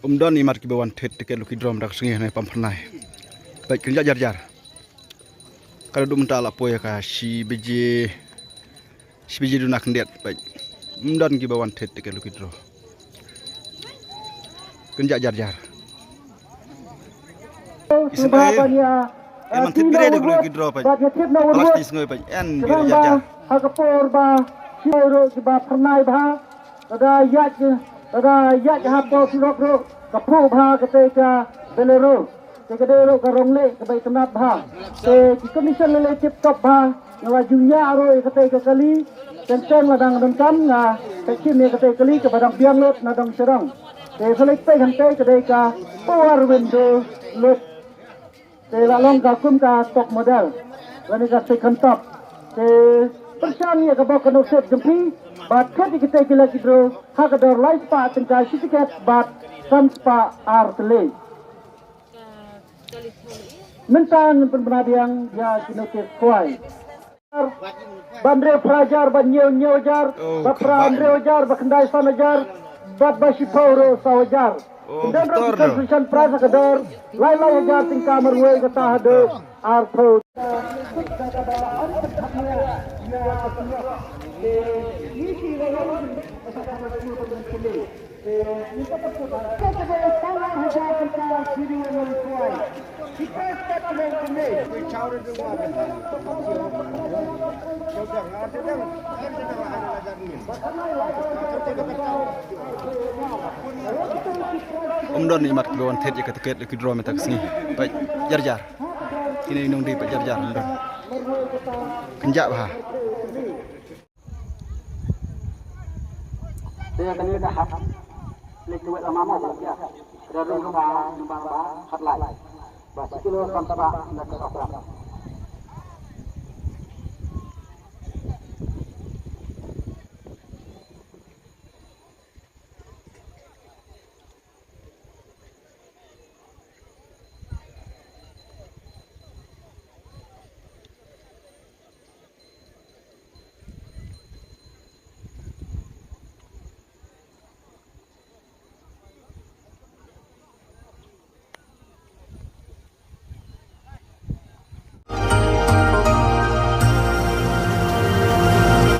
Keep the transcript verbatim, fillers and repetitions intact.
Um don i mat kiba wan thied tiket lucky draw mynta ka sngi hangne Pampyrnai. Peit kynjah jar jar. Ka da dum mynta la poi ka shi baje, shi baje duna khyndiat. Peit. Um don kiba wan thied tiket lucky draw. Kynjah jar jar. Isynei. Em, man thied pire da lucky draw, peit. Plastik sngewbha, peit. En bire jar jar. Ha ka por ba shi ruh kiba pyrnai bha. Lada ïaid, lada ïaid hapoh surok ruh ka phuh bha kata ka Bolero. Te ka dei ruh ka rong leh kaba itynnad bha. Te ki condition lei lei tip top bha. Nga la ju ñiah ruh ïa kata ka kali. Teng teng la dang donkam nga peit shim ïa kata ka kali kaba dang biang lut na dong sha dong. Te sa leit peit hangta ka dei ka power window lut. Te la long ka kum ka top model lane ka second top. Te pyrshang ïa ka bok ka nongsiep jong phi bad thied ïa kita ki lucky draw ha ka dor lai spah tyngka shi tiket bad san spah ar tylli. Mynta ngin pynbna biang ïa ki notis khwai. Ba hynriew phra hajar, ba hynñiew hynñiew hajar, ba phra hynriew hajar, ba khyndai san hajar, bad ba shiphew ruh saw hajar. Ym don ruh ki consolation prize ha ka dor lai lai hajar tyngka marwei kata haduh arphew. Ym don i mat kiba wan thied ïa ka tiket lucky draw mynta ka sngi. Peit, jar jar. Kine i nongdie, peit, jar jar, ym don. Kynjah bha. Te kane ka hap leit kawei la mama ba ya. Ka da rung ka ba number ba khatlai. Ba shi kilo san spah na ka sopra.